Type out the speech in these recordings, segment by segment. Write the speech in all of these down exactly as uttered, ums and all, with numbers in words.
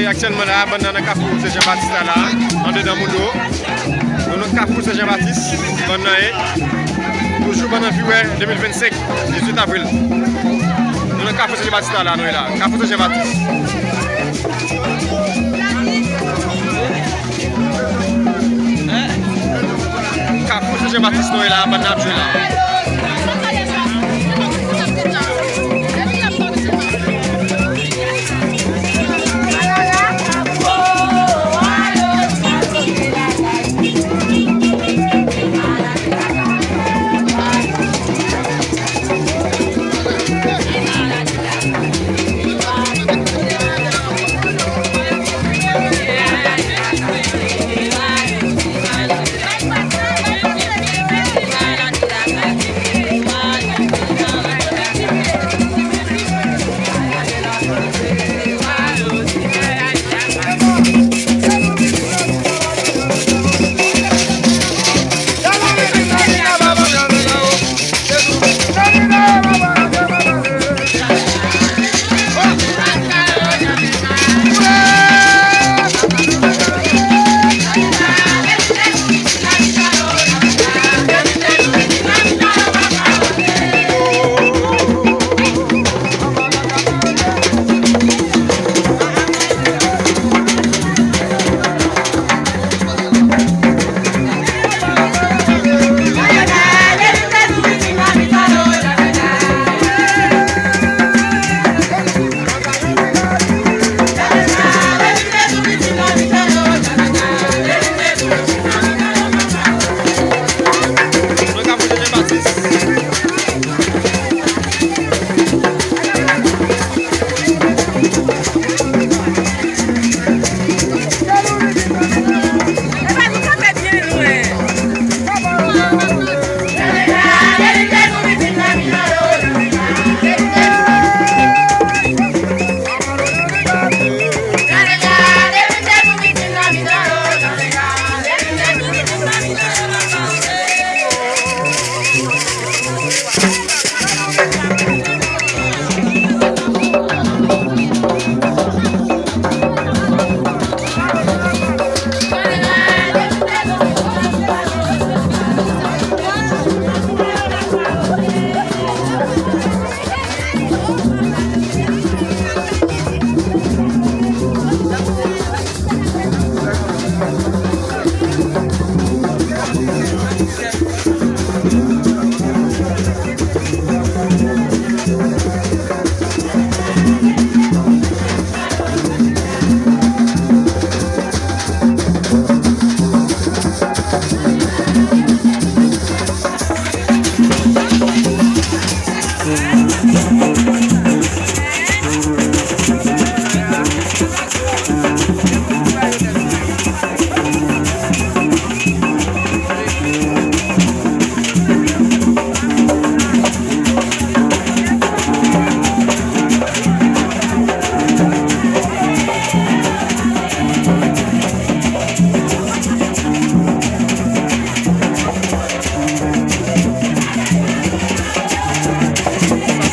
Aktyèlman la, bann nan nan Kafou Sen Jan Batis la, la, andedan Moudo. Nou nan Kafou Sen Jan Batis, bann nan ye. Toujou bann nan Viwè de mil vennsenk, dizuit avril. Nou nan Kafou Sen Jan Batis la, la, nou ye la. Kafou Sen Jan Batis. Kafou Sen Jan Batis nou ye la, bann nan ap jwe la.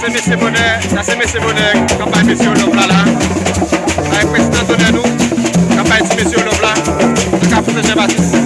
Sa se mesye bonè, sa se mesye bonè k ap bay mesye yo love la la. Avèk prezidan donè nou, k ap bay ti mesye yo love la. Nan Kafou Sen Jan Batis.